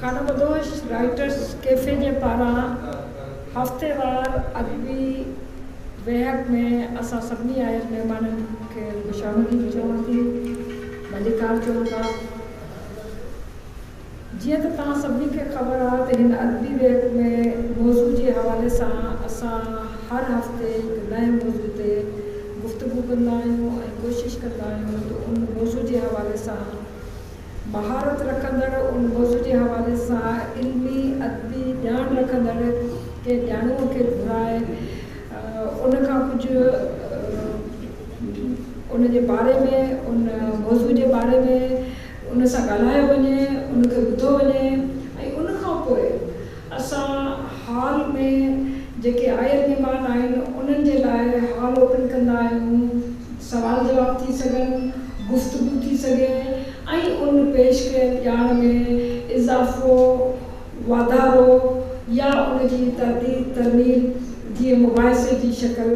خانه بدوش writers cafe جي پاران هفتيوار ادبي ويهڪ ۾ اسان سڀني آيل مهمانن کي خوش آمديد چوان ٿي، ڀليڪار چئون ٿا. جيئن ته توهان سڀني کي خبر آهي ته هن ادبي ويهڪ ۾ موضوع جي حوالي سان اسان هر هفتي هڪ نئين موضوع تي گفتگو ڪندا آهيون ۽ ڪوشش ڪندا آهيون ته ان موضوع جي حوالي سان مهارت رکندڙ ان موضوع جي حوالي سان علمي ادبي ڄاڻ رکندڙ ڪنهن ڄاڻوء کي گهرائي ان کان ڪجهه ان جي باري ۾ ان موضوع جي باري ۾ ان سان ڳالهايو وڃي، ان کي ٻڌو وڃي ۽ ان کان پوء اسان هال ۾ جيڪي آيل مهمان آهن انهن جي لاء هال اوپن ڪندا آهيون، سوال جواب ٿي سگهن، گفتگو ٿي سگهي ۽ ان پيش ڪيل ڄاڻ ۾ اضافو، واڌارو يا ان جي ترديد ترميم جيئن مباحثي جي شڪل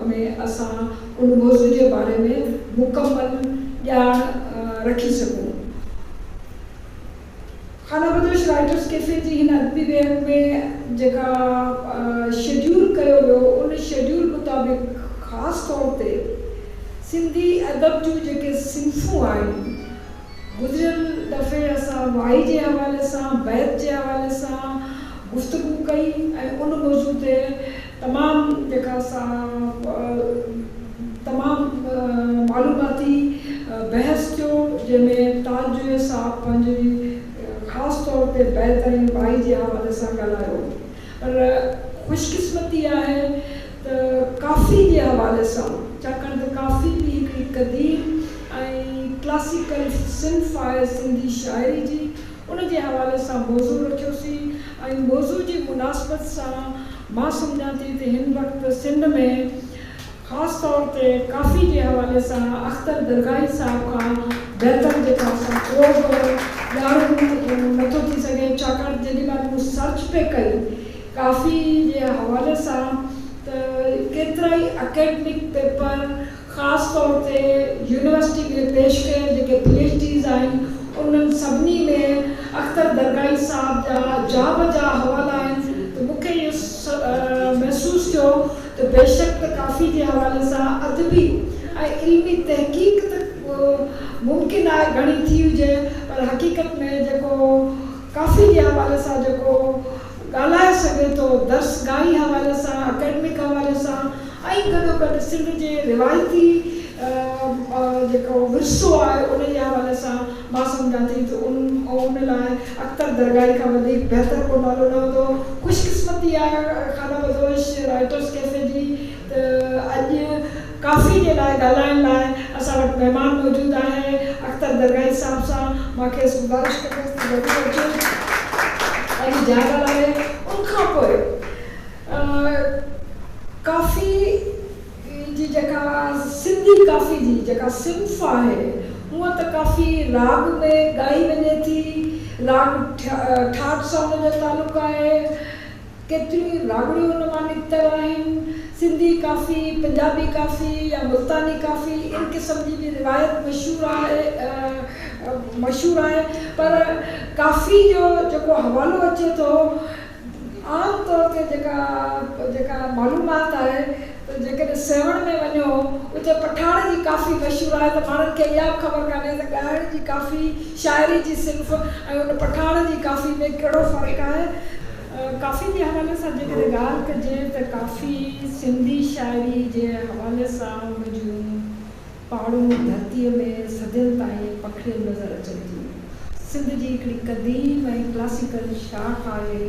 ۾ اسان ان موضوع جي باري ۾ مڪمل ڄاڻ رکي سگهون. خانه بدوش رائيٽرس ڪيفي جي هن ادبي ويهڪ ۾ جيڪا شيڊيول ڪيو ويو ان شيڊيول مطابق خاص طور تي سنڌي ادب جون جيڪي صنفون آهن گذريل دفعي اسان وائي جي حوالي سان بيت جي حوالي سان گفتگو ڪئي ۽ ان موضوع تي تمام جيڪا سا تمام معلوماتي بحث ٿيو جنهن ۾ تاج جويي صاحب پنهنجي خاص طور تي بيت ۽ وائي جي حوالي سان ڳالهايو پر خوش قسمتي آهي ته ڪافي جي حوالي سان ڇاڪاڻ ته ڪافي به هڪڙي قديم ۽ ڪلاسيڪل صنف آهي سنڌي شاعري جي ان جي حوالي سان موضوع رکيوسين ۽ موضوع جي مناسبت سان مان سمجهان ٿي ته هن وقت سنڌ ۾ خاص طور تي ڪافي جي حوالي سان اختر درگاهي صاحب کان بهتر جيڪا سا ڪو به ڄاڻو نٿو ٿي سگهي ڇاڪاڻ ته جيڏي مهل مون سرچ پئي ڪئي ڪافي جي حوالي سان ته ڪيترائي اڪيڊمڪ پيپر خاص طور تي يونيورسٽي ۾ پيش ڪيل جيڪي پي ايڇ ڊيز آهن انهن سڀني ۾ اختر درگاهي صاحب جا جا بجا حوالا آهن ته مون کي اهو محسوس ٿيو ته بيشڪ ته ڪافي جي حوالي سان ادبي ۽ علمي تحقيق ته ممڪن آهي گهڻي ٿي هجي پر حقيقت ۾ جيڪو ڪافي جي حوالي سان جيڪو ڳالهائي سگهي ٿو درسگاهي حوالي سان اڪيڊمڪ حوالي سان ۽ گڏوگڏ سنڌ جي روايتي جيڪو ورثو آهي ان جي حوالي سان مان سمجهان ٿي ته ان ان لاء اختر درگاهي کان وڌيڪ بهتر ڪو نالو نه هوندو. خوش قسمتي آهي خانه بدوش رائيٽرس ڪيفي جي ته اڄ ڪافي جي لاء ڳالهائڻ لاء اسان وٽ مهمان موجود آهي اختر درگاهي صاحب سان مان کيس گذارش ڪندس ته ضرور اچي پنهنجي جاء ڳالهائي ان کان پوء ڪافي جي جيڪا سنڌي ڪافي جي جيڪا صنف آهي هونء ته ڪافي راڳ ۾ ڳائي وڃي ٿي، راڳ ٺاٺ سان ان جو تعلق آهي، ڪيتريون ئي راڳڻيون ان مان نڪتل آهن، سنڌي ڪافي، پنجابي ڪافي يا ملتاني ڪافي ان قسم جي به روايت مشهور آهي مشهور آهي پر ڪافي جو جيڪو حوالو اچي ٿو عام طور تي جيڪا جيڪا معلومات آهي ته جيڪڏهن سيوهڻ ۾ وڃو اتي پٺاڻ جي ڪافي مشهور آهي ته ماڻهن کي اها به خبر ڪانهي ته ڳائڻ جي ڪافي، شاعري جي صنف ۽ ان پٺاڻ جي ڪافي ۾ ڪهڙو فرق آهي. ڪافي جي حوالي سان جيڪڏهن ڳالهه ڪجي ته ڪافي سنڌي شاعري جي حوالي سان ان جون پاڙون ڌرتيء ۾ صدين تائين پکڙيل نظر اچن ٿيون. سنڌ جي هڪڙي قديم ۽ ڪلاسيڪل شاخ آهي.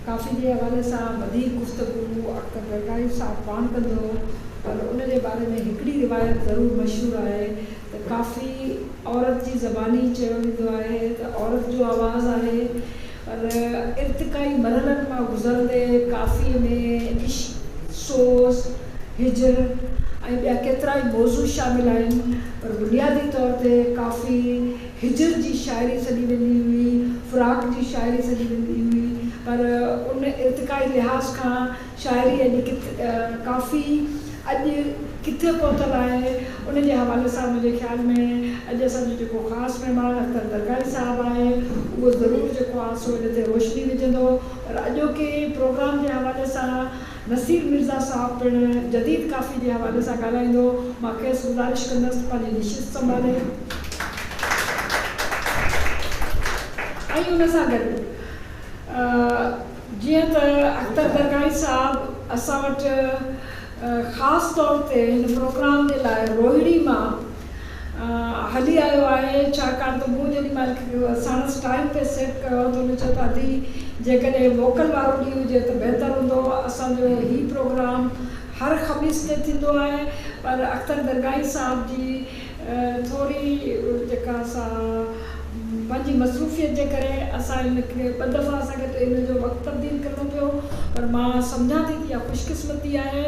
ڪافي جي حوالي سان وڌيڪ گفتگو اختر درگاهي صاحب پاڻ ڪندو، پر ان جي باري ۾ هڪڙي روايت ضرور مشهور آهي ته ڪافي عورت جي زباني چيو ويندو آهي ته عورت جو آواز آهي، پر ارتقائي مرحلن مان گذرندي ڪافيء ۾ عشق، سوز، هجر ۽ ٻيا ڪيترائي موضوع شامل آهن، پر بنيادي طور تي ڪافي هجر جي شاعري سڏي ويندي هئي، فراق جي شاعري سڏي ويندي هئي، پر ان ارتقائي لحاظ کان شاعري اڄ ڪافي اڄ ڪٿي پهتل آهي، ان جي حوالي سان منهنجي خيال ۾ اڄ اسان جو جيڪو خاص مهمان اختر درگاهي صاحب آهي، اهو ضرور جيڪو آهي سو ان تي روشني وجهندو پر اڄوڪي پروگرام جي حوالي سان نصير مرزا صاحب پڻ جديد ڪافي جي حوالي سان ڳالهائيندو. مان کيس گذارش ڪندس ته پنهنجي نشست سنڀالي ۽ ان سان گڏ جيئن ته اختر درگاهي صاحب اسان وٽ خاص طور تي هن پروگرام جي لاء روهڙي مان هلي آيو آهي ڇاڪاڻ ته مون جيڏي مهل ساڻس ٽائيم تي سيٽ ڪيو ته هن چيو ته ادي جيڪڏهن موڪل وارو ڏينهن هجي ته بهتر هوندو اسان جو هي پروگرام هر خميس تي ٿيندو آهي پر اختر درگاهي صاحب جي ٿوري جيڪا سا پنهنجي مصروفيت جي ڪري اسان ان کي ٻه دفعا اسان کي ته ان جو وقت تبديل ڪرڻو پيو پر مان سمجهان ٿي ته اها خوش قسمتي آهي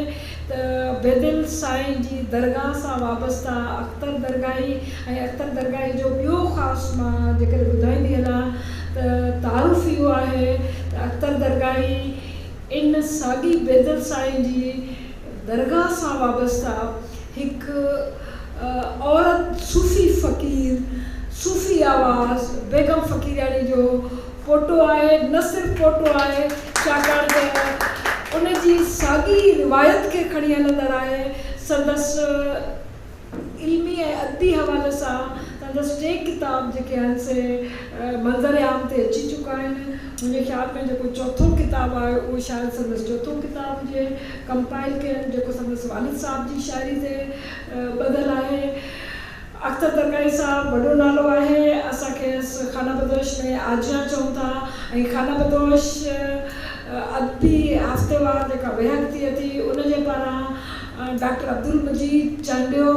ته بيدل سائين جي درگاهه سان وابسته اختر درگاهي ۽ اختر درگاهي جو ٻيو خاص مان جيڪڏهن ٻڌائيندي هلان ته تعارف اهو آهي ته اختر درگاهي ان ساڳي بيدل سائين جي درگاهه سان وابسته هڪ عورت صوفي فقير صوفي آواز بيگم فقيرياڻي جو پوٽو آهي، نه صرف پوٽو آهي ڇاڪاڻ ته ان جي ساڳي روايت کي کڻي هلندڙ آهي، سندس علمي ۽ ادبي حوالي سان سندس ٽي ڪتاب جيڪي آهن سي منظر عام تي اچي چڪا آهن، منهنجي خيال ۾ جيڪو چوٿون ڪتاب آهي اهو شايد سندس چوٿون ڪتاب هجي ڪمپائل ڪيل جيڪو سندس والد صاحب جي شاعري تي ٻڌل آهي. اختر درگاهي صاحب وڏو نالو آهي، اسان کيس خانه بدوش ۾ آجيان چئون ٿا ۽ خانه بدوش ادبي هفتيوار جيڪا ويهڪ ٿئي ٿي ان جي پاران ڊاڪٽر عبدالمجيد چانڊيو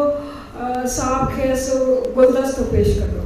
صاحب کيس گلدستو پيش ڪندو.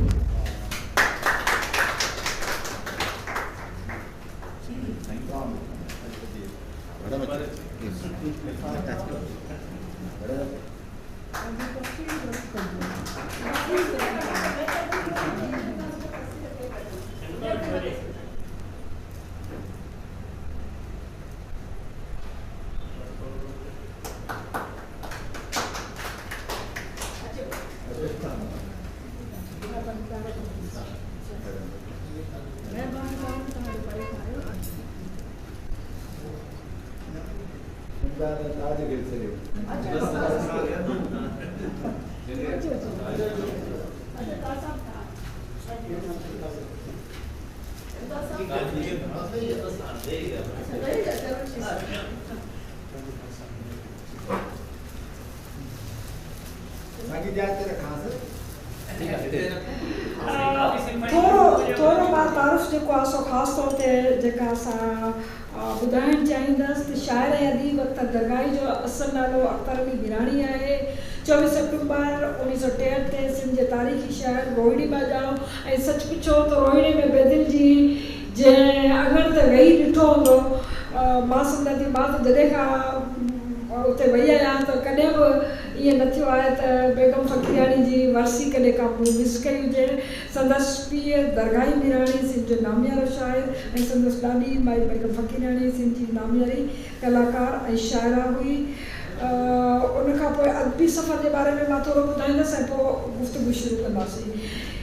ٿورو ٿورو مان تعارف جيڪو آهي سو خاص طور تي جيڪا اسان ٻڌائڻ چاهيندس ته شاعر ۽ اديب اختر درگاهي جو اصل نالو اختر علي ميراڻي آهي. 24 آڪٽوبر 1963 تي سنڌ جي تاريخي شهر روهڙي مان ڄائو ۽ سچ پڇو ته روهڙي ۾ بيدل جي جنهن اڱڻ تي ويهي ڏٺو هوندو مان سمجهان ٿي مان ته جڏهن کان اتي وئي آهيان ته ڪڏهن به ائين نه ٿيو آهي ته بيگم فقيرياڻي جي ورسي ڪڏهن ڪا مون مس ڪئي هجي. سندس پيء درگاهي ميراڻي سنڌ جو ناميارو شاعر ۽ سندس ڏاڏي مائي بيگم فقيرياڻي سنڌ جي نامياري ڪلاڪار ۽ شاعره هئي. ان کان پوء ادبي سفر جي باري ۾ مان ٿورو ٻڌائيندس ۽ پوء گفتگو شروع ڪنداسين.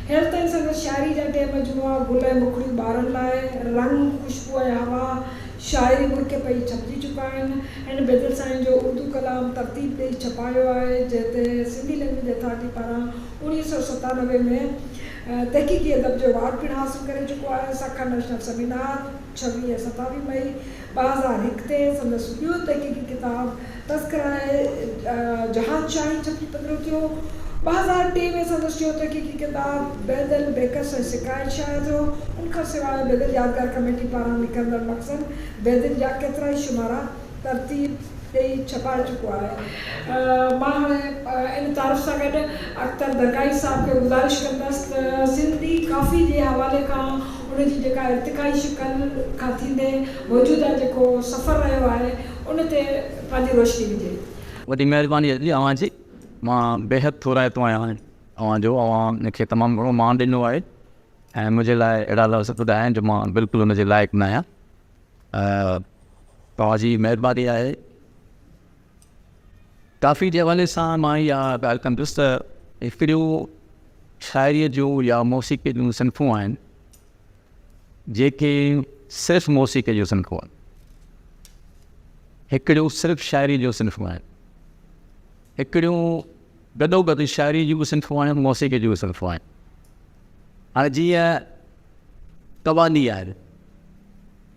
هيل تائين سندس شاعري جا ٽي مجموعا گل ۽ مکڙيون ٻارن لاء، رنگ، خوشبو ۽ هوا، شاعري مرڪي پئي ڇپجي چڪا آهن. هن بيدل سائين جو اردو ڪلام ترتيب ڏئي ڇپايو آهي، جنهن تي سنڌي لينگويج اٿارٽي پاران 1997 ۾ تحقيقي ادب جو ايوارڊ پڻ حاصل ڪري چڪو آهي. سکر نيشنل سيمينار، 26 ۽ 27 مئي 2001 تي سندس ٻيو تحقيقي ڪتاب تذڪره جهان شاهي ڇپجي پڌرو ٿيو. 2003 ۾ سندس ٽيون تحقيقي ڪتاب بيدل، بيڪس ۽ سڪايل شايع ٿيو. ان کان سواء بيدل يادگار ڪميٽي پاران نڪرندڙ مخزن بيدل جا ڪيترائي شمارا ترتيب ڏئي ڇپائي چڪو آهي. مان هاڻي ان تعارف سان گڏ اختر درگاهي صاحب کي گذارش ڪندس ته سنڌي ڪافي جي حوالي کان ان جي جيڪا ارتقائي شڪل کان ٿيندي موجوده جيڪو سفر رهيو آهي ان تي پنهنجي روشني وجهي. وڏي مهرباني ادي اوهان جي مان بيحد ٿورائتو آهيان اوهان جو اوهان مون کي تمام گهڻو مان ڏنو آهي ۽ منهنجي لاء اهڙا لفظ ٻڌايا آهن جو مان بلڪل ان جي لائق نه آهيان توهان جي مهرباني آهي. ڪافي جي حوالي سان مان اها ڳالهه ڪندس ته هڪڙيون شاعريء جون يا موسيقيء جون صنفون آهن. جيڪي صرف موسيقي جون صنفون آهن. هڪڙيون صرف شاعري جون صنفون آهن. هڪڙيون گڏوگڏ شاعري جون به صنفون آهن موسيقي جون به صنفون آهن. هاڻي جيئن قوالي آهي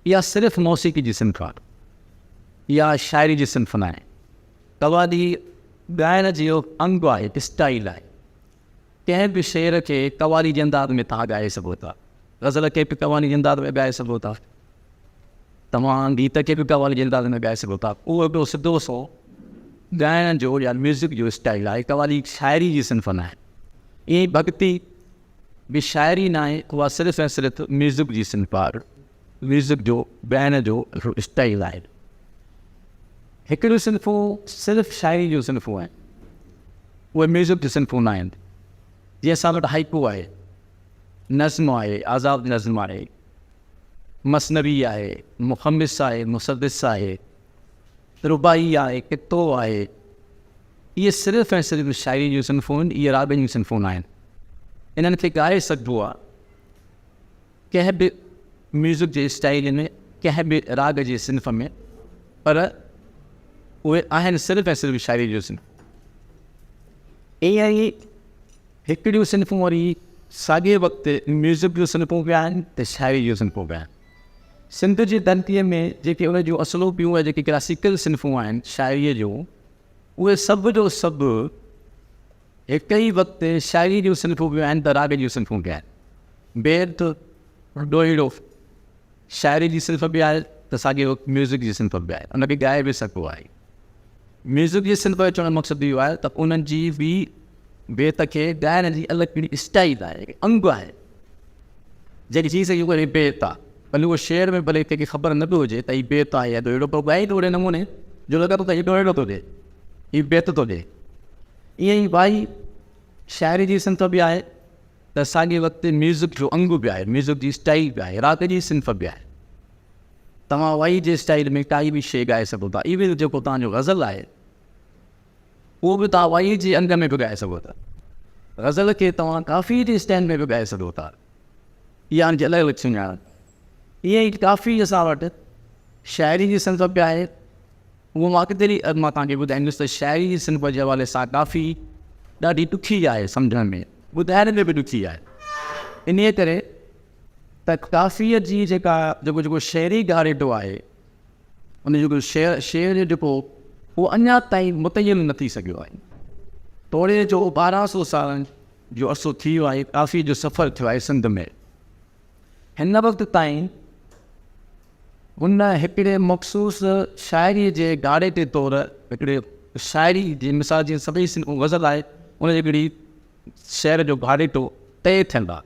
اها صرف موسيقي جي صنف آهي اها شاعري جي صنف ناهي. قوالي ڳائڻ جو انگ آهي اسٽائيل آهي. ڪنهن به شعر کي قوالي جي انداز ۾ توهان ڳائي سگهو ٿا. غزل کي به قوالي جي انداز ۾ ڳائي سگهو ٿا. توهان گيت کي به قوالي جي انداز ۾ ڳائي سگهو ٿا. اهو هڪڙو سڌو سنئون ڳائڻ جو يا ميوزڪ جو اسٽائيل آهي. قوالي شاعري جي صنف ناهي. ائين ئي ڀڳتي به شاعري ناهي، اها صرف ۽ صرف ميوزڪ جي صنف آهي. ميوزڪ جو ڳائڻ جو هڪڙو اسٽائيل آهي. هڪڙيون صنفون صرف شاعري جون صنفون آهن. اهي ميوزڪ جون صنفون نه آهن. جيئن اسان وٽ هائيڪو آهي، نظم آهي، آزاد نظم آهي، مثنوي آهي، مخمس آهي، مسدس آهي، رباعي آهي، قطعو آهي. اهي صرف ۽ صرف شاعري جون صنفون آهن، اهي راڳ جون صنفون نه آهن. انهن کي ڳائي سگهبو آهي. ڪنهن به ميوزڪ جي اسٽائيل ۾ ڪنهن به راڳ جي صنف ۾ پر اهي آهن صرف ۽ صرف شاعري جو صنف. ائين ئي هڪڙيون صنفون وري ساڳئي وقت ميوزڪ جون صنفون به آهن ته شاعري جون صنفون به آهن. سنڌ جي ڌرتيء ۾ جيڪي ان جون اصلوڪيون يا جيڪي ڪلاسيڪل صنفون آهن شاعريء جون اهي سڀ جو سڀ هڪ ئي وقت شاعريء جون صنفون به آهن ته راڳ جون صنفون به آهن. بيت، ڏوهيڙو شاعريء جي صنف به آهي ته ساڳئي وقت ميوزڪ جي صنف به آهي. ان کي ڳائي به سگهبو آهي. ميوزڪ جي صنف جو چوڻ جو مقصد اهو آهي ته انهن جي به بيت کي ڳائڻ جي الڳ هڪڙي اسٽائيل آهي، هڪ انگ آهي. جيڪي چئي سگهي اهو هي بيت آهي. ڀلي اهو شعر ۾ ڀلي ڪنهن کي خبر نه به هجي ته هي بيت آهي يا ڏوهيڙو پر ڳائي ٿو اهڙي نموني جو لڳي ٿو ته هي ڏوهيڙو ٿو ڏئي، هي بيت ٿو ڏئي. ائين ئي وائي شاعري جي صنف به آهي ته ساڳئي وقت ميوزڪ جو انگ به آهي، ميوزڪ جي اسٽائيل به آهي، راڳ جي صنف به آهي. توهان وائي جي اسٽائيل ۾ ڪائي به شيء ڳائي سگهو ٿا. ايون جيڪو توهان جو غزل آهي اهو به توهان وائي جي انگ ۾ به ڳائي سگهو ٿا. غزل کي توهان ڪافي جي اسٽائيل ۾ به ڳائي سگهو ٿا. اها ان جي الڳ الڳ سڃاڻپ. ائين ئي ڪافي اسان وٽ شاعري جي صنف به آهي. اهو مان اڳتي هلي مان توهان کي ٻڌائيندس ته شاعري جي صنف جي حوالي سان ڪافي ڏاڍي ڏکي آهي سمجهڻ ۾ ٻڌائڻ ۾ به ڏکي آهي انهيء ڪري ته ڪافيء جي جيڪا جيڪو جيڪو شعري گهاڙيٽو آهي ان جو جيڪو شعر شعر جو جيڪو اهو اڃا تائين متعين نه ٿي سگهيو آهي توڙي جو 1200 سالن جو عرصو ٿي ويو آهي ڪافيء جو سفر ٿيو آهي سنڌ ۾ هن وقت تائين هن هڪڙي مخصوص شاعريء جي گهاڙيٽي طور هڪڙي شاعري جي مثال جيئن سڀئي صنفون غزل آهي ان جي هڪڙي شعر جو گهاڙيٽو طئي ٿيل آهي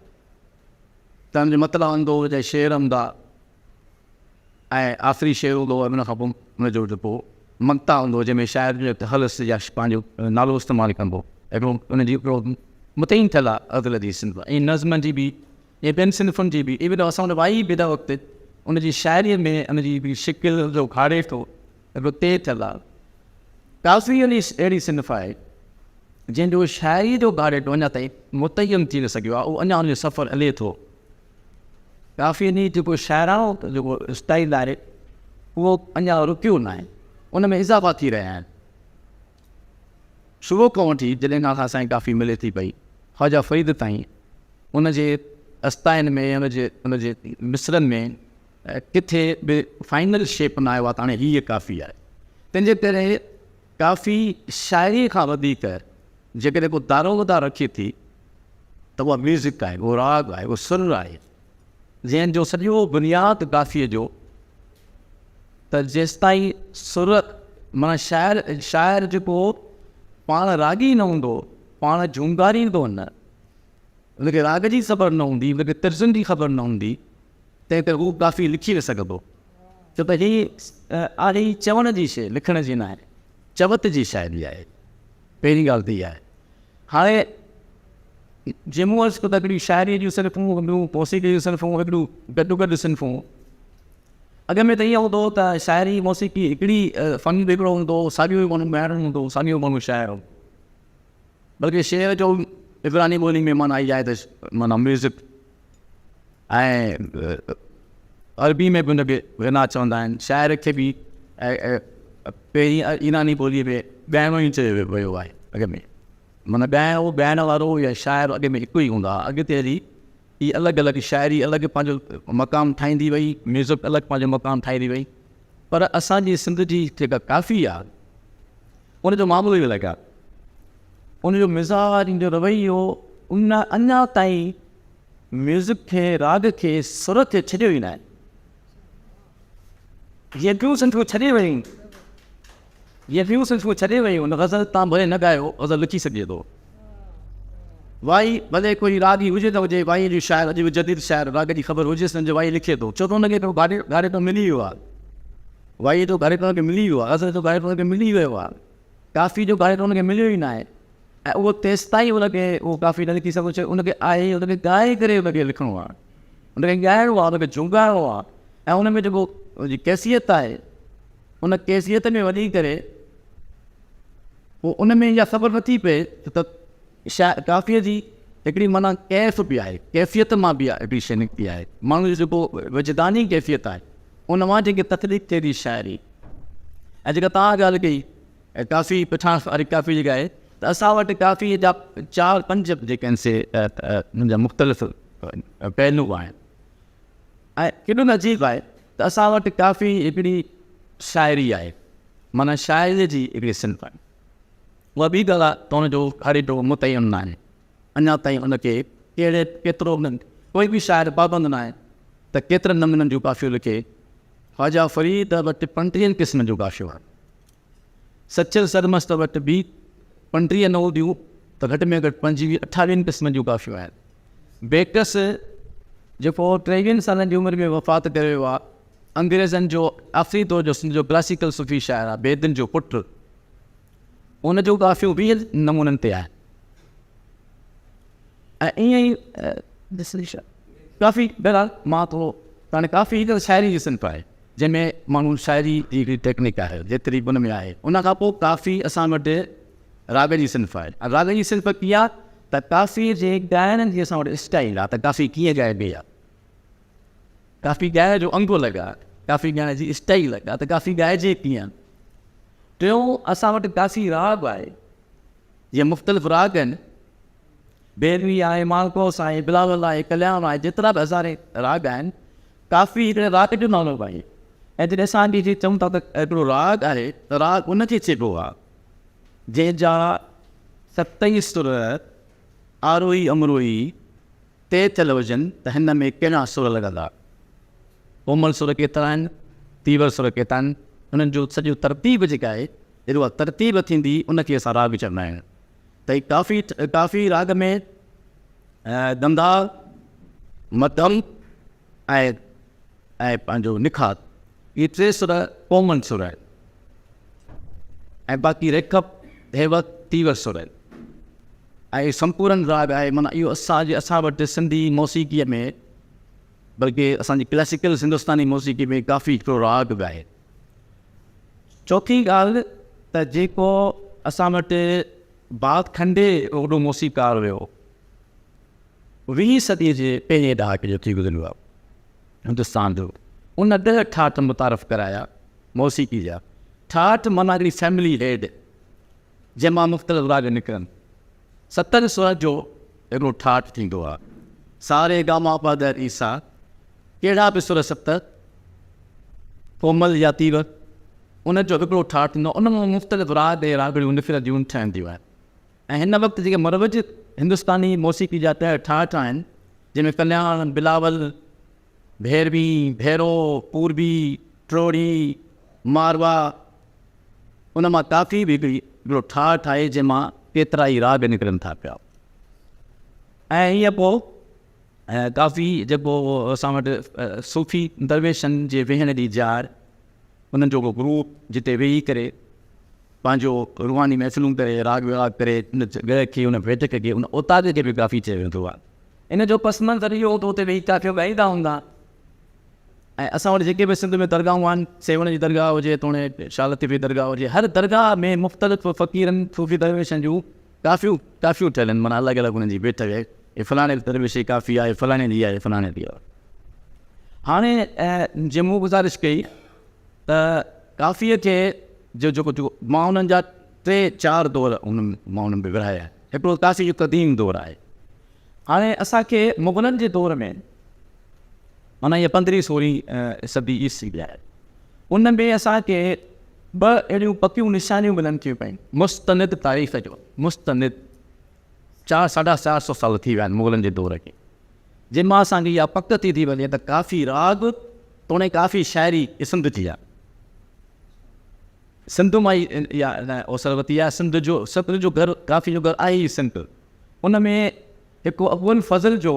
ته ان جو مطلع هوندو يا شعر هوندا ۽ آخري شعر هوندو ۽ ان کان پوء ان جو جيڪو مقطع هوندو جنهن ۾ شاعر جو تخلص يا پنهنجو نالو استعمال ڪندو هڪڙو ان جي هڪڙو متعين ٿيل آهي غزل جي صنف ۽ نظم جي به ۽ ٻين صنفن جي به ايون اسان وٽ وائي به هن وقت ان جي شاعريء ۾ ان جي هڪڙي شڪل جو گهاڙيٽو هڪڙو طئي ٿيل آهي. ڪافي اهڙي صنف آهي جنهن جو شاعريء جو گهاڙيٽو اڃا تائين متعين ٿي نه سگهيو آهي، اهو اڃا ان جو سفر هلي ٿو. ڪافيء جي جيڪو شاعراڻو جيڪو اسٽائيل آهي اهو اڃا رڪيو ناهي، ان ۾ اضافا ٿي رهيا آهن. شروع کان وٺي جڏهن کان اسان کي ڪافي ملي ٿي پئي، خواجه فريد تائين ان جي استائن ۾ ان جي ان جي مصرعن ۾ ڪٿي به فائنل شيپ نه آيو آهي ته هاڻي هيء ڪافي آهي. تنهن جي ڪري ڪافي شاعريء کان وڌيڪ جيڪڏهن ڪو دارومدار رکي ٿي ته اها ميوزڪ آهي، اهو راڳ آهي، اهو سر آهي، جنهن جو سڄو بنياد ڪافيء جو ته جيستائين سر معنيٰ شاعر شاعر جيڪو پاڻ راڳي نه هوندو، پاڻ جهونگاريندو نه، ان کي راڳ جي خبر نه هوندي، ان کي طرزن جي خبر نه هوندي، تنهن ڪري هو ڪافي لکي نه سگهندو. ڇو ته هي آهي ئي چوڻ جي شيء، لکڻ جي ناهي. چوت جي شاعري آهي. پهرين ڳالهه ته اها آهي. هاڻي جي مون عرض ڪيو ته هڪڙيون شاعريء جون صنفون، هڪڙيون موسيقيء جون صنفون، هڪڙيون گڏوگڏ صنفون. اڳ ۾ ته ائين هوندو هو ته شاعري، موسيقي هڪڙي فن به هڪڙو هوندو هو، ساڳيو ئي ماڻهو ڳائڻو هوندو هو، ساڳيو ماڻهو شاعر هوندو هو. بلڪه شعر جو عبراني ٻولي ۾ معنيٰ اها آهي ته معنيٰ ميوزڪ ۽ عربي ۾ به ان کي غنا چوندا آهن. شاعر کي به پهرين ايراني ٻوليء ۾ ڳائڻو ئي چيو ويو آهي اڳ ۾. معنيٰ ڳائڻو، ڳائڻ وارو يا شاعر اڳ ۾ هڪ ئي هوندا هئا. اڳتي هلي هي الڳ الڳ شاعري الڳ پنهنجو مقام ٺاهيندي وئي، ميوزڪ الڳ پنهنجو مقام ٺاهيندي وئي. پر اسان جي سنڌ جي جيڪا ڪافي آهي، ان جو معاملو ئي الڳ آهي. ان جو مزاج، ان جو رويو ان اڃا تائين ميوزڪ کي، راڳ کي، سر کي ڇڏيو ئي ناهي. جيئن ٻيون صنفون ڇڏي ويون، جيئن ٻيون صنفون ڇڏي ويون، غزل تان ڀلي نه ڳايو، غزل لکي سگهجي ٿو. وائي ڀلي ڪوئي راڳي هجي نه هجي، وائيء جو شاعر اڄ به جديد شاعر راڳ جي خبر هجيس نه هجي وائي لکي ٿو، ڇو ته هن کي گهاڙيٽو ملي ويو آهي. وائيء جو گهاڙيٽو هن کي ملي ويو آهي، غزل جو گهاڙيٽو هن کي ملي ويو آهي، ڪافي جو گهاڙيٽو هن کي مليو ئي ناهي ۽ اهو تيستائين هن کي اهو ڪافي نه لکي سگهندو ڇو ان کي آهي ان کي ڳائي ڪري ان کي لکڻو آهي، ان کي ڳائڻو آهي، ان کي جهونگارڻو آهي ۽ ان ۾ جيڪو ڪيفيت آهي ان ڪيفيت ۾ وڃي ڪري پوء ان ۾ اها خبر نٿي پئي ته ڪافيء جي هڪڙي معنيٰ ڪيف به آهي، ڪيفيت مان به هڪڙي شيء نڪتي آهي، ماڻهو جو جيڪو وجداني ڪيفيت آهي ان مان جيڪي تخليق ٿئي ٿي شاعري ۽ جيڪا توهان ڳالهه ڪئي ڪافي پٺاڻ واري ڪافي جيڪا آهي ته اسان وٽ ڪافي جا چار پنج جيڪي آهن سي ان جا مختلف پهلو آهن ۽ ڪيڏو نه عجيب آهي ته اسان وٽ ڪافي هڪڙي شاعري آهي معنيٰ شاعريء جي هڪڙي صنف آهي. اها ٻي ڳالهه آهي ته ان جو گهاڙيٽو متعين ناهي. اڃا تائين ان کي ڪهڙي ڪيترو ڪوئي به شاعر پابند ناهي ته ڪيترن نمونن جون ڪافيون لکي. خواجه فريد وٽ پنٽيهن قسمن جون ڪافيون آهن. سچل سرمست وٽ به 35 نه هونديون ته گهٽ ۾ گهٽ پنجويهه اٺاويهن قسمن جون ڪافيون آهن. بيڪس جيڪو ٽيويهن سالن جي عمر ۾ وفات ڪري ويو آهي، انگريزن جو آخري دور جو سنڌ جو ڪلاسيڪل صوفي شاعر آهي، بيدل جو پٽ، ان جون ڪافيون ويهن نمونن تي آهن ۽ ائين ئي ڪافي بهرحال مان ٿورو هاڻي ڪافي هڪ شاعري جي صنف آهي جنهن ۾ ماڻهو شاعري جي هڪڙي ٽيڪنڪ آهي جيتري به ان ۾ آهي ان کان پوء ڪافي اسان وٽ راڳ جي صنف آهي راڳ جي صنف ڪيئن آهي ته ڪافي جي ڳائڻ جي اسان وٽ اسٽائل آهي ته ڪافي ڪيئن ڳائبي آهي ڪافي ڳائڻ جو انگ الڳ آهي، ڪافي ڳائڻ جي اسٽائيل الڳ آهي ته ڪافي ڳائجي ڪيئن. ٽيون اسان وٽ ڪافي راڳ آهي، جيئن مختلف راڳ آهن، ڀيروي آهي، مالڪوس آهي، بلاول آهي، ڪلياڻ آهي، جيترا به هزارين راڳ آهن، ڪافي هڪڙي راڳ جو نالو به آهي. ۽ جڏهن اسان جي چئون ٿا ته هڪڙو راڳ آهي ته راڳ ان کي چئبو آهي جنهن جا ست ئي سر آروهي امروهي طئي ٿيل هجن ته هن ۾ ڪهڙا سر لڳندا. ڪومل سر ڪيترا آهن، تيور سر ڪيترا آهن، انهن جو سڄو ترتيب جيڪا آهي، جڏهن اها ترتيب ٿيندي ان کي اسان راڳ چوندا آهيون. ته هي ڪافي ڪافي راڳ ۾ گنڌار، مڌم ۽ ۽ پنهنجو نکار اهي ٽي سر ڪومل سر آهن ۽ باقي ريکپ، ڌيوت، تيور سر آهن. ۽ سمپورن راڳ آهي معنيٰ اهو اسان جي اسان وٽ سنڌي موسيقيء ۾ بلڪه اسان جي ڪلاسيڪل هندستاني موسيقي ۾ ڪافي هڪڙو راڳ به آهي. چوٿين ڳالهه ته جيڪو اسان وٽ بات کنڊي وڏو موسيقار هيو ويهين صديء جي پهرين ڏهاڪي جو ٿي گذريو آهي هندستان جو ان ڏهه ٺاٺ متعارف ڪرايا موسيقي جا ٺاٺ معنيٰ هڪڙي فيملي هيڊ جنهن مان مختلف راڳ نڪرن. ستن سرن جو هڪڙو ٺاٺ ٿيندو آهي. سا ري گا ما پا ڌ ري سا، ڪهڙا به سر ست، ڪومل يا تيور، ان جو هڪڙو ٺاٺ ٿيندو آهي. ان مان مختلف راڳ ۽ راڳڻيون نڪرنديون ٺهنديون آهن ۽ هن وقت جيڪي مروج هندستاني موسيقي جا ڏهه ٺاٺ آهن، جنهن ۾ ڪلياڻ، بلاول، ڀيروي، ڀيرو، پوربي، ٽوڙي، ماروا، ان مان ڪافي به هڪڙي هڪڙو ٺاهه ٺاهي جنهن مان ڪيترا ئي راڳ نڪرن ٿا پيا ۽ ائين پوء ڪافي جيڪو اسان وٽ صوفي درويشن جي ويهڻ جي جاء انهن جو گروپ جتي ويهي ڪري پنهنجو روحاني محفلون ڪري راڳ ويراڳ ڪري ان جڳهه کي ان بيٺڪ کي ان اوطاق کي به ڪافي چيو ويندو آهي. ان جو پس منظر اهو هو ته اتي ويهي ڪافيون ڳائيندا هوندا. ۽ اسان وٽ جيڪي به سنڌ ۾ درگاهون آهن، سيوهڻ جي درگاهه هجي توڻي شاهه لطيف جي درگاهه هجي، هر درگاهه ۾ مختلف فقيرن صوفي درويشن جون ڪافيون ڪافيون ٺهيل آهن، معنيٰ الڳ الڳ انهن جي بيٺڪ آهي، هي فلاڻي درويش جي ڪافي آهي، فلاڻي جي آهي، فلاڻي جي آهي. هاڻي جيئن مون گذارش ڪئي ته ڪافيء کي جو جيڪو جيڪو مان انهن جا ٽي چار دور انهن مان انهن ۾ ورهايا آهن. هڪڙو ڪافي جو قديم دور آهي. هاڻي اسان کي مغلن جي دور ۾ معنيٰ اها پندرهين سورهين صدي عيسوي جي آهي. ان ۾ اسان کي ٻه اهڙيون پڪيون نشانيون ملن ٿيون پيون. مستند تاريخ جو مستند چار ساڍا چار سو سال ٿي ويا آهن مغلن جي دور کي، جنهن مان اسان کي اها پڪ ٿي ٿي وڃي ته ڪافي راڳ توڻي ڪافي شاعري سنڌ جي آهي. سنڌ مان ئي اها اوسر ورتي آهي. سنڌ جو سنڌ جو گهر ڪافي جو گهر آهي ئي سنڌ. ان ۾ هڪ ابوالفضل جو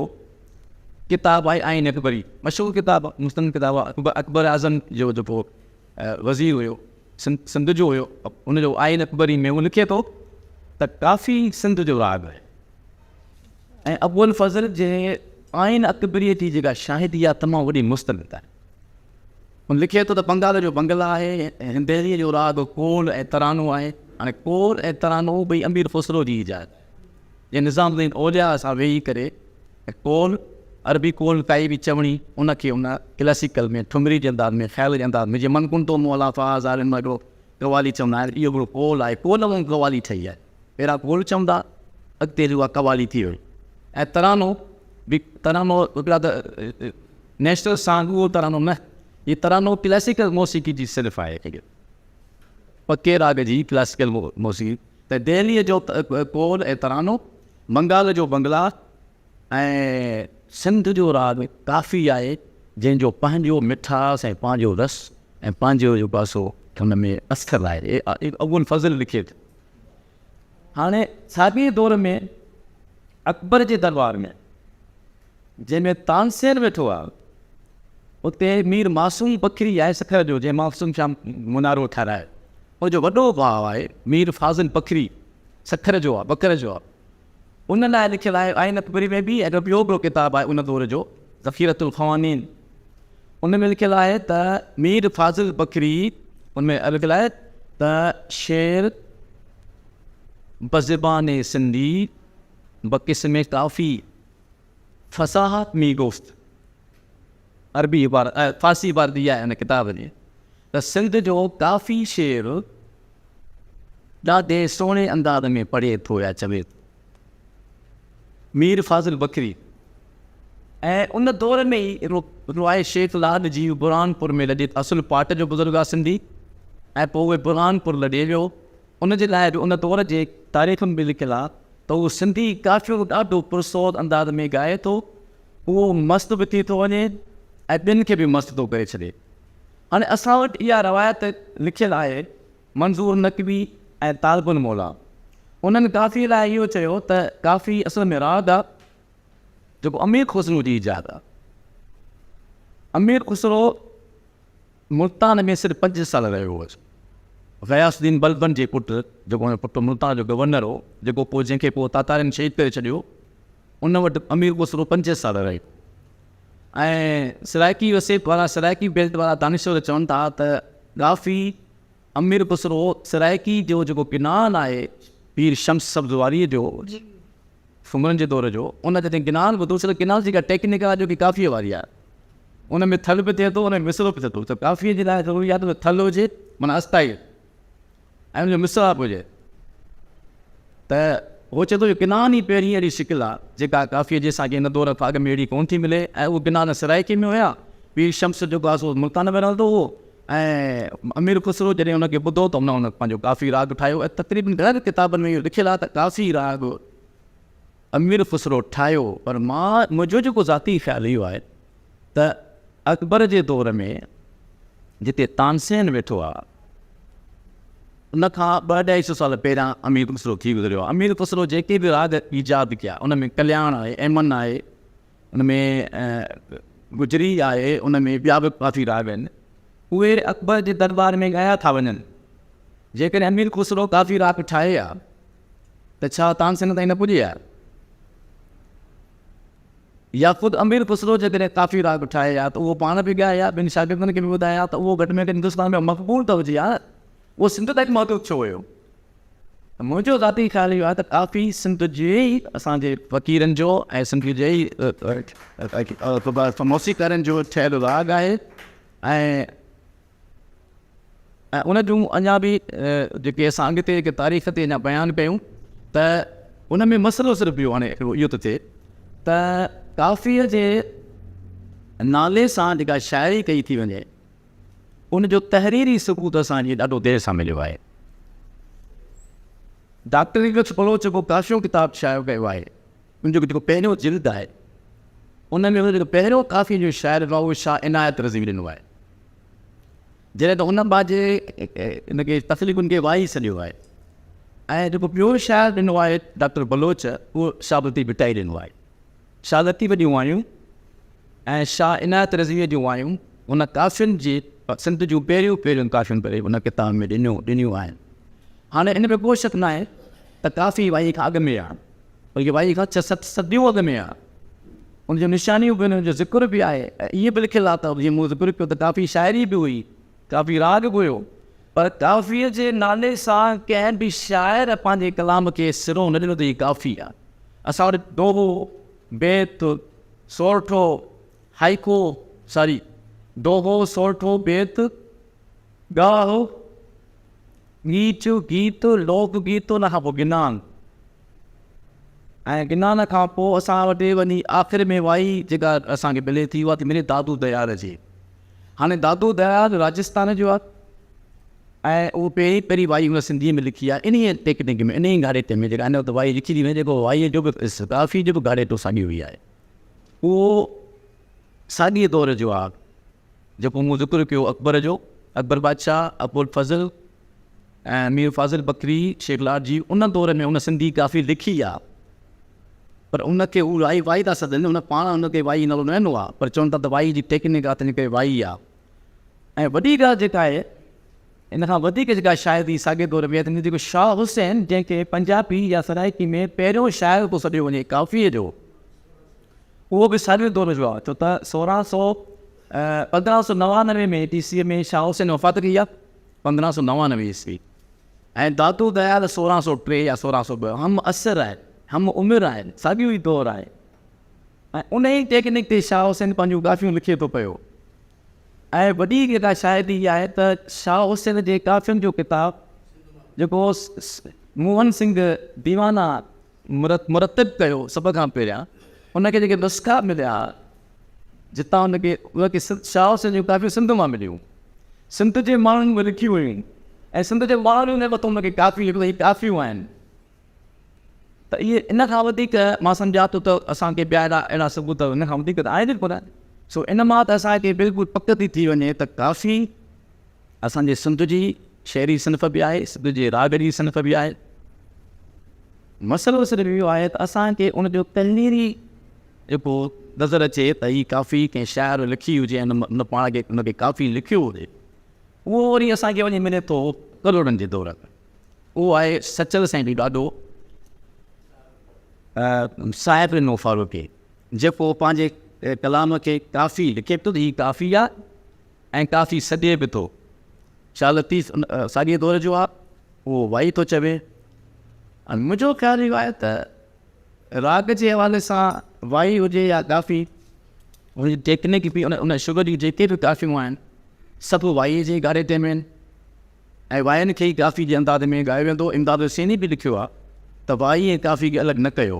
ڪتاب آهي آئين اڪبري، مشهور ڪتاب آهي، مستند ڪتاب آهي. اڪبر اعظم جو جيڪو وزير هيو سنڌ جو هيو، ان جو آئين اڪبري ۾ هو لکي ٿو ته ڪافي سنڌ جو راڳ آهي ۽ ابوالفضل جي آئين اڪبريء جي جيڪا شاهدي آهي تمام وڏي مستند آهي. هو لکي ٿو ته بنگال جو بنگلا آهي، هنديريء جو راڳ ڪول ۽ ترانو آهي. هاڻي ڪول ۽ ترانو ٻئي امير خسرو جي ايجاد آهي، جنهن نظام الدين اولياء سان ويهي ڪري ڪول، عربي ڪول ڪائي به چوڻي، ان کي ان ڪلاسيڪل ۾ ٺمري جي انداز ۾ خيال جي انداز ۾ جيئن من ڪنتو مولا فهذا علم هڪڙو قوالي چوندا آهن، اهو هڪڙو قول آهي، قول مان قوالي ٺهي آهي. پهريان قول چوندا، اڳتي هلي اها قوالي ٿي وئي. ۽ ترانو به ترانو هڪڙا ته نيشنل سانگ اهو ترانو نه، هي ترانو ڪلاسيڪل موسيقي جي صنف آهي هڪڙي پڪي راڳ جي ڪلاسيڪل موسيقي. ته دهليء جو قول ۽ ترانو، بنگال جو بنگلا ۽ سنڌ جو راڳ ڪافي آهي، جنهن جو پنهنجو مٺاس ۽ پنهنجو رس ۽ پنهنجو جيڪو آهي سو هن ۾ اثر آهي. ابوالفضل لکي ٿو. هاڻي ساڳئي دور ۾ اڪبر جي درٻار ۾ جنهن ۾ تانسين ويٺو آهي، اتي مير معصوم بکري آهي سکر جو، جنهن معصوم شاهه منارو ٺهرايو، ان جو وڏو ڀاء آهي مير فاضل بکري، سکر جو آهي، بکر جو آهي. ان لاء لکيل آهي آئين اڪبري ۾ به ۽ ٻيو به ڪتاب آهي ان دور جو ذخيرة الخوانين، ان ۾ لکيل آهي ته مير فاضل بکري، ان ۾ لکيل آهي ته شعر بزبان سنڌي بقسم ڪافي فصاحت مي گفت، عربي عبارت فارسي عبارت اها آهي ان ڪتاب جي ته سنڌ جو ڪافي شعر ڏاڍي سهڻي انداز ۾ پڙهي ٿو يا چوي ٿو. مير فاضل بکري ۽ ان دور ۾ ئي هڪڙو آهي شيخ لال جي برهانپور ۾ لڏي اصل پاٽ جو بزرگ آهي سنڌي ۽ پوء اهي برهانپور لڏي ويو. ان جي لاء به ان دور جي تاريخن ۾ لکيل آهي ته اهو سنڌي ڪافيون ڏاڍو پرسوز انداز ۾ ڳائي ٿو، اهو مست به ٿي ٿو وڃي ۽ ٻين کي به مست ٿو ڪري ڇڏي. هاڻي اسان وٽ اها روايت لکيل آهي، منظور نقوي ۽ طالب الموليٰ انهن ڪافيء لاء اهو چيو ته ڪافي اصل ۾ راڳ آهي، جيڪو امير خسرو جي ايجاد آهي. امير خسرو ملتان ۾ صرف پنج سال رهيو هو. غياث الدين بلبن جي پٽ، جيڪو هن جو پٽ ملتان جو گورنر هو، جيڪو پوء جنهن کي پوء تاتارين شهيد ڪري ڇڏيو، ان وٽ امير خسرو پنج سال رهيو. ۽ سرائيڪي وسيب وارا، سرائيڪي بيلٽ وارا دانشور چون ٿا ته ڪافي امير خسرو سرائيڪي جو جيڪو گنان آهي پير شمس سبزواريء جو، سومرن جي دور جو، ان جڏهن گنان ٻڌو ته گنان جيڪا ٽيڪنڪ آهي جو ڪي ڪافيء واري آهي، ان ۾ ٿل به ٿئي ٿو، ان ۾ مصرعو به ٿئي ٿو ته ڪافيء جي لاء ضروري آهي ته ٿل هجي معنيٰ اسٿائي ۽ ان جو مصرع به هجي ته هو چئي ٿو جو گنان ئي پهرين اهڙي شڪل آهي جيڪا ڪافيء جي اسان کي هن دور کان اڳ ۾ اهڙي ڪونه ٿي ملي ۽ اهي گنان سرائيڪي ۾ هيا. پير شمس جيڪو آهي سو ملتان ۾ رهندو هو ۽ امير خسرو جڏهن ان کي ٻڌو ته ان پنهنجو ڪافي راڳ ٺاهيو ۽ تقريبن گهڻن ڪتابن ۾ اهو لکيل آهي ته ڪافي راڳ امير خسرو ٺاهيو پر مان منهنجو جيڪو ذاتي خيال اهو آهي ته اڪبر جي دور ۾ جتي تانسين ويٺو آهي ان کان ٻه اڍائي سو سال پهريان امير خسرو ٿي گذريو آهي. امير خسرو جيڪي به راڳ ايجاد ڪيا ان ۾ ڪلياڻ آهي، ايمن آهي، ان ۾ گجري آهي، ان ۾ ٻيا به ڪافي راڳ آهن، اهي اڪبر جي درٻار ۾ ڳايا ٿا وڃن. جيڪڏهن امير خسرو ڪافي راڳ ٺاهي ها ته ڇا تانسين تائين نه پڄي ها؟ يا خود امير خسرو جيڪڏهن ڪافي راڳ ٺاهي ها ته اهو پاڻ به ڳائي ها، ٻين شاگردن کي به ٻڌائي ها ته اهو گهٽ ۾ گهٽ هندستان ۾ مقبول ته هجي ها نه، اهو سنڌ تائين محدود ڇو هيو؟ ته منهنجو ذاتي خيال اهو آهي ته ڪافي سنڌ جي ئي اسان جي فقيرن جو ۽ سنڌ جي ئي موسيقارن جو ٺهيل راڳ آهي ۽ ان جون اڃا به جيڪي اسان اڳتي جيڪي تاريخ تي اڃا بيان ڪيون ته ان ۾ مسئلو صرف اهو هاڻي اهو ٿو ٿئي ته ڪافيء جي نالي سان جيڪا شاعري ڪئي ٿي وڃي ان جو تحريري ثبوت اسان کي ڏاڍو دير سان مليو آهي. ڊاڪٽر علي بخش بلوچ جيڪو ڪافيون ڪتاب شايع ڪيو آهي، ان جو جيڪو پهريون جلد آهي، ان ۾ هن جيڪو پهريون ڪافي جو شاعر ڏنو آهي اهو شاهه عنايت رضوي ڏنو آهي. جڏهن ته هن پنهنجي ان کي تخليقن کي وائي سڏيو آهي ۽ جيڪو ٻيو شاعر ڏنو آهي ڊاڪٽر بلوچ اهو شاهه لطيف ڀٽائي ڏنو آهي. شاهه لطيف جون وايون ۽ شاهه عنايت رضويء جون وايون هن ڪافين جي سنڌ جون پهريون پهريون ڪافيون ڪري هن ڪتاب ۾ ڏنيون ڏنيون آهن. هاڻي ان ۾ ڪو شڪ ناهي ته ڪافي وائيء کان اڳ ۾ آهي، بلڪه وائيء کان ڇهه ست صديون اڳ ۾ آهي. ان جون نشانيون به آهن، ان جو ذڪر به آهي ۽ ائين به لکيل آهي ته جيئن مون ذڪر ڪيو ته ڪافي شاعري به هئي، ڪافي راڳ به هيو، پر ڪافيء جي نالي سان ڪنهن به شاعر پنهنجي ڪلام کي سرو نه ڏنو ته هي ڪافي آهي. اسان وٽ دوهو، بيت، سورٺو، هائيڪو، ساري، دوهو، سورٺو، بيت، ڳاهه، ڳيچ، گيت، لوڪ گيت، ان کان پوء گنان ۽ گنان کان پوء اسان وٽ وڃي آخر ۾ وائي جيڪا اسان کي ملي ٿي اها ٿي ملي دادو ديال جي. هاڻي دادو ديال راجستان جو آهي. ۽ اهو پهرين پهرين وائي هن سنڌيء ۾ لکي آهي انهيء ٽيڪنڪ ۾ انهيء گهاڙيٽي ۾ جيڪا هن وقت وائي لکي ٿي وڃي جيڪو وائيء جو به ڪافيء جو به گهاڙيٽو ساڳيو ئي آهي اهو ساڳئي دور جو آهي جيڪو مون ذڪر ڪيو اڪبر جو اڪبر بادشاهه ابوالفضل ۽ مير فاضل بکري شيخ لاڙجي ان دور ۾ هن سنڌي ڪافي لکي آهي پر ان کي هو رائي وائي ٿا سڏن هن پاڻ ان کي وائي نالو نه ڏنو آهي پر چون ٿا ته وائي جي ٽيڪنڪ آهي تنهن ڪري وائي آهي ۽ وڏي ڳالهه جيڪا آهي ان کان وڌيڪ جيڪا شاعري ساڳئي دور ۾ آهي ته جيڪو شاهه حسين جنهن کي پنجابي يا سرائيڪي ۾ پهريون شاعر ٿو سڏيو وڃي ڪافيء جو اهو به ساڳئي دور جو آهي ڇو ته 1600 1599 ۾ عيسوي ۾ شاهه حسين وفات ڪئي آهي 1599 عيسوي ۽ دادو ديال 1603 يا 1602 هم عصر آهن هم عمر آهن ساڳيو ئي دور آهي ۽ انهيء ٽيڪنڪ تي شاهه حسين پنهنجون ڪافيون لکي ٿو پيو ۽ وڏي جيڪا شاهدي اها آهي ته شاهه حسين جي ڪافين جو ڪتاب جيڪو موهن سنگهه ديوانا مرتب ڪيو سڀ کان پهريان ان کي جيڪي نسخا مليا جتان ان کي ان کي شاهه حسين جون ڪافيون سنڌ مان مليون سنڌ جي ماڻهن اهي لکيون هيون ۽ سنڌ جي ماڻهن ان وقت ان کي ڪافي لکيو ته هي ڪافيون آهن ته اهي ان کان وڌيڪ مان سمجهان ٿو ته اسان کي ٻيا اهڙا اهڙا ثبوت ان کان وڌيڪ ته آهن ئي ڪونه. سو ان مان ته اسان کي بلڪل پڪ ٿي ٿي وڃي ته ڪافي اسان جي سنڌ جي شعري صنف به آهي، سنڌ جي راڳ جي صنف به آهي. مسئلو صرف اهو آهي ته اسان کي ان جو تحريري جيڪو نظر اچي ته هي ڪافي ڪنهن شاعر لکي هجي ۽ ان پاڻ کي ان کي ڪافي لکيو هجي، اهو وري اسان کي وڃي ملي ٿو ڪلهوڙن جي دور ۾. اهو آهي سچل سائين جو ڏاڏو صاحب ڏنو فاروقي جيڪو پنهنجي ڪلام کي ڪافي لکي به ٿو ته هي ڪافي آهي ۽ ڪافي سڏي به ٿو. شاهه لطيف ساڳئي دور جو آهي اهو وائي ٿو چوي ۽ منهنجو خيال اهو آهي ته راڳ جي حوالي سان وائي هجي يا ڪافي ان جي ٽيڪنڪ به ان شگر جون جيڪي به ڪافيون آهن سڀ وائي جي گهاڙيٽي ۾ آهن. ۽ واين کي ئي ڪافي جي انداز ۾ ڳايو ويندو هو. امداد حسيني به لکيو آهي ته وائي ۽ ڪافي کي الڳ نه ڪيو.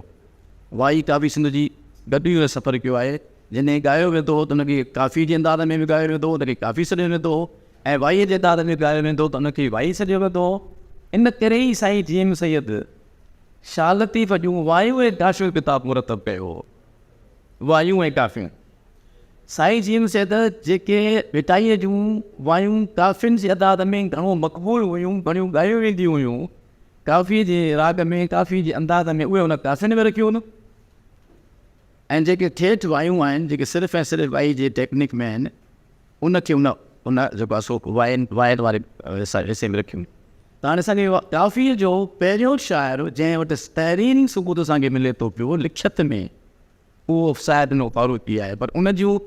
وائي ڪافي سنڌ جي گڏ ئي ان سفر ڪيو آهي. جڏهن ڳايو ويندو هو ته ان کي ڪافي جي انداز ۾ به ڳايو ويندو هو، ان کي ڪافي سڏيو ويندو هو ۽ وائيء جي انداز ۾ ڳايو ويندو هو ته ان کي وائي سڏيو ويندو هو. ان ڪري ئي سائين جي ايم سيد شاهه لطيف جون وايون ۽ ڪافيون ڪتاب مرتب ڪيو هو. وايون ۽ ڪافيون. سائين جي ايم سيد جيڪي ڀٽائيء جون وايون ڪافين جي انداز ۾ گهڻو مقبول هيون، گهڻيون ڳايون وينديون هيون، ڪافيء جي راڳ ۾، ڪافيء جي انداز ۾ اهي هن ڪافين ۾ رکيون هيون ۽ جيڪي ٺيٺ وايون آهن، جيڪي صرف ۽ صرف وائي جي ٽيڪنڪ ۾ آهن، ان کي هن ان جيڪو آهي سو واين واين واري حصي ۾ رکيون. ته هاڻي اسان کي ڪافيء جو پهريون شاعر جنهن وٽ تحريري ثبوت اسان کي ملي ٿو پيو لکيت ۾، اهو شايد نو فاروقي آهي پر ان جون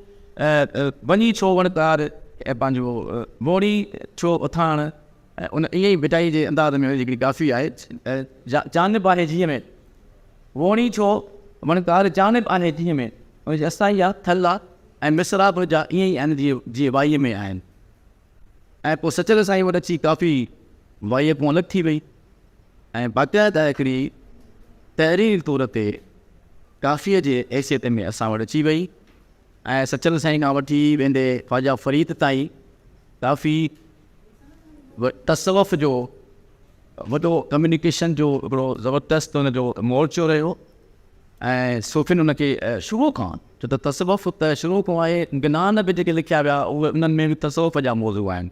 وڃي ڇو وڻڪار ۽ پنهنجو ووڙي ڇو اٿاڻ ۽ ان ائين ئي ڀٽائي جي انداز ۾ هڪڙي ڪافي آهي جانب آهي جيء ۾ ووڻي ڇو وڻڪار جانب آهي جيء ۾ ان جي اسٿائي آ ٿل آ ۽ مصرع به جا ائين ئي آهن جيئن جيئن وائيء ۾ آهن ۽ پوء سچل سائين وٽ اچي ڪافي وائيء کان الڳ ٿي وئي ۽ باقاعده هڪڙي تحرير طور تي ڪافيء جي حيثيت ۾ اسان وٽ اچي وئي ۽ سچل سائين کان وٺي ويندي خواجه فريد تائين ڪافي تصوف جو وڏو ڪميونيڪيشن جو هڪڙو زبردست ان جو مورچو رهيو ۽ صوفين ان کي شروع کان ڇو ته تصوف ته شروع کان آهي گنان به جيڪي لکيا ويا اهي انهن ۾ به تصوف جا موضوع آهن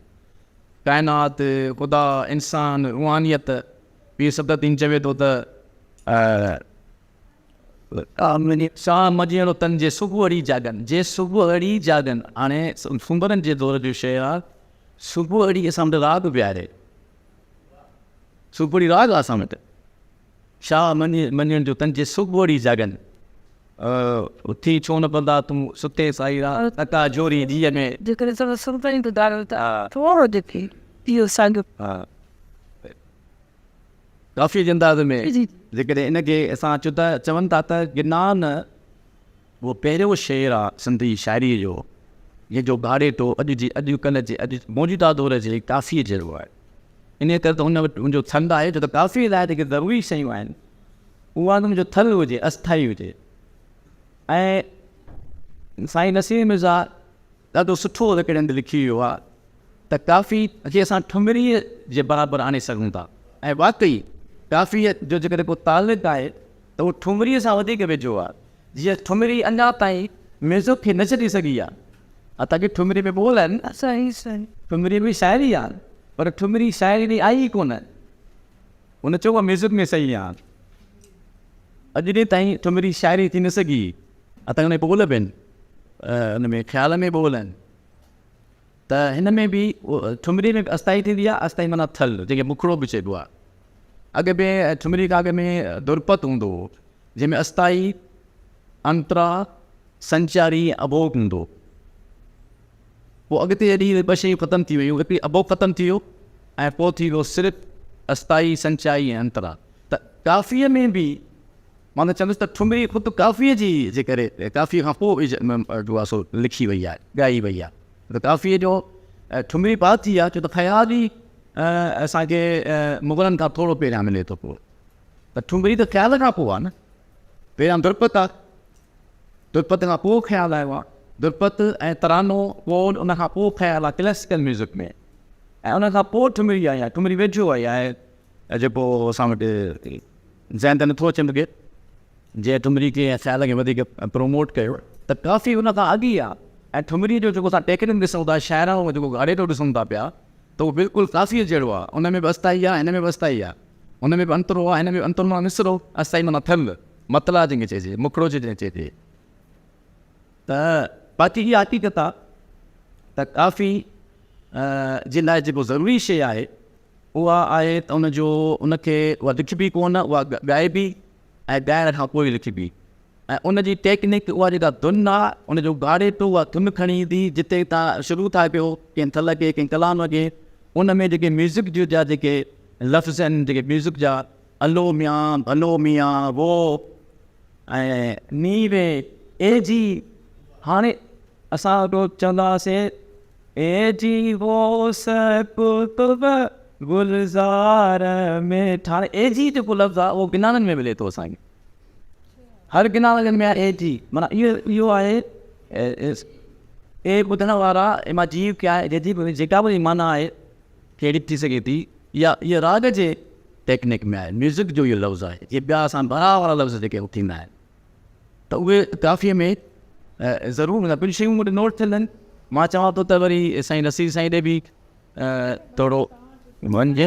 ڪائنات خدا انسان روحانيت پير صدرالدين چوي ٿو ته شاهه مجيئڙو تن جي صبح جاڳن، جي صبح جاڳن، هاڻي سومرن جي دور جو شعر آ، صبح اسان وٽ راڳ به آهي، صبح راڳ آ اسان وٽ، شاهه مجيئڙو جو تن جي صبح جاڳن، اٿي ڇو نه پندا تون ستي سائي رات، تڪا جوري جيء ۾. جيڪڏهن سندس سرتائين ٻڌايو ته ٿورو جيڪي اهو ساڳيو. ڪافي جي انداز ۾ جيڪڏهن ان کي اسان چون ته چون ٿا ته گنان اهو پهريون شعر آ سنڌي شاعريء جو جنهن جو گهاڙيٽو اڄ جي اڄ ڪلهه جي اڄ موجوده دور جي ڪافيء جهڙو آهي. انهيء ڪري ته ان وٽ ان جو ٿل آهي ڇو ته ڪافيء لاء جيڪي ضروري شيون آهن اها ان جو ٿل هجي اسٿائي هجي ۽ سائين نصير مرزا ڏاڍو سٺو هڪڙي هنڌ لکي ويو آهي ته ڪافي کي اسان ٺمريء جي برابر آڻي سگهون ٿا ۽ واقعي ڪافيء جو جيڪڏهن ڪو تعلق آهي ته اهو ٺمريء سان وڌيڪ ويجهو آهي. جيئن ٺمري اڃا تائين ميوزڪ کي نه ڇڏي سگهي آهي. حتيٰ ڪه ٺمري ۾ ٻول آهن نه. صحيح صحيح. ٺمري به شاعري آهي پر ٺمري شاعري ۾ آئي ئي ڪونه. هن چيو مان ميوزڪ ۾ صحيح آهيان. اڄ ڏينهن تائين ٺمري شاعري ٿي نه سگهي. حتيٰ ڪه ان ۾ ٻول به آهن. ان ۾ خيال ۾ ٻول آهن. ته هن ۾ به ٺمري ۾ به اسٿائي ٿيندي آهي، اسٿائي معنيٰ ٿل، جنهن کي مکڙو به چئبو آهي. اڳ ۾ ٺمري کان اڳ ۾ درپت هوندو هو، جنهن ۾ اسٿائي، انترا، سنچاري ۽ اڀوڳ هوندو هو. پوء اڳتي هلي اهي ٻه شيون ختم ٿي ويون، هڪڙي اڀوڳ ختم ٿي ويو ۽ پوء ٿي ويو صرف اسٿائي، سنچائي ۽ انترا. ته ڪافيء ۾ به مان ته چوندس ته ٺمري خود ڪافيء جي جي ڪري ڪافيء کان پوء جو آهي سو لکي وئي آهي، ڳائي وئي آهي. ته ڪافيء جو ٺمري بعد ٿي آهي ڇو ته خيال ئي اسان کي مغلن کان ٿورو پهريان ملي ٿو پيو. ته ٺمري ته خيال کان پوء آهي نه. پهريان درپت آهي. درپت کان پوء خيال آيو آهي. درپت ۽ ترانو ٻول ان کان پوء خيال آهي ڪلاسيڪل ميوزڪ ۾ ۽ ان کان پوء ٺمري آئي آهي. ٺمري ويجهو آئي آهي جيڪو اسان وٽ ذهن ته نٿو اچي مونکي جنهن ٺمري کي ۽ خيال کي وڌيڪ پروموٽ ڪيو ته ڪافي ان کان اڳ ئي آ ۽ ٺمري جو جيڪو اسان ٽيڪنڪ ڏسون ٿا شاعراڻو جيڪو گهاڙيٽو ڏسون ٿا پيا ته اهو بلڪل ڪافيء جهڙو آ ان ۾ به اسٿائي آ هن ۾ به اسٿائي آ ان ۾ به انترو آ هن ۾ به انترو معنيٰ مصرعو اسٿائي معنيٰ ٿل مطلع جنهن کي چئجي مکڙو جنهن کي چئجي ته باقي اها حقيقت آ ته ڪافي جي لاء جيڪو ضروري شيء آهي اها آهي ته ان جو ان کي اها لکبي ڪونه اها ڳائبي ۽ ڳائڻ کان پوء لکبي ۽ ان جي ٽيڪنڪ اها جيڪا ڌن آهي ان جو گهاڙيٽو اها ڌن کڻي ايندي جتي تان شروع ٿا ڪيو ڪنهن ٿل کي ڪنهن ڪلام کي ان ۾ جيڪي ميوزڪ جو جا جيڪي لفظ آهن جيڪي ميوزڪ جا الو ميان ڀلو ميان وو ۽ ني وي اي جي هاڻي اسان هڪڙو چوندا هئاسين اي جي غوث قطب گلزار ۾ هاڻي اي جي جيڪو لفظ آهي اهو گنانن ۾ ملي ٿو اسان کي هر گنانن ۾ آهي اي جي معنيٰ اهو اهو آهي اي ٻڌڻ وارا مان جي ڪيا جي جي جيڪا به معنيٰ آهي ڪهڙي به ٿي سگهي ٿي يا اهو راڳ جي ٽيڪنڪ ۾ آهي ميوزڪ جو اهو لفظ آهي جيئن ٻيا اسان ڀرا وارا لفظ جيڪي ٿيندا آهن ته اهي ڪافيء ۾ ضرور هوندا. ڪجهه شيون مون وٽ نوٽ ٿيل آهن. مان چوان ٿو ته وري سائين نصير سائين ڏي به ٿورو وڃجي.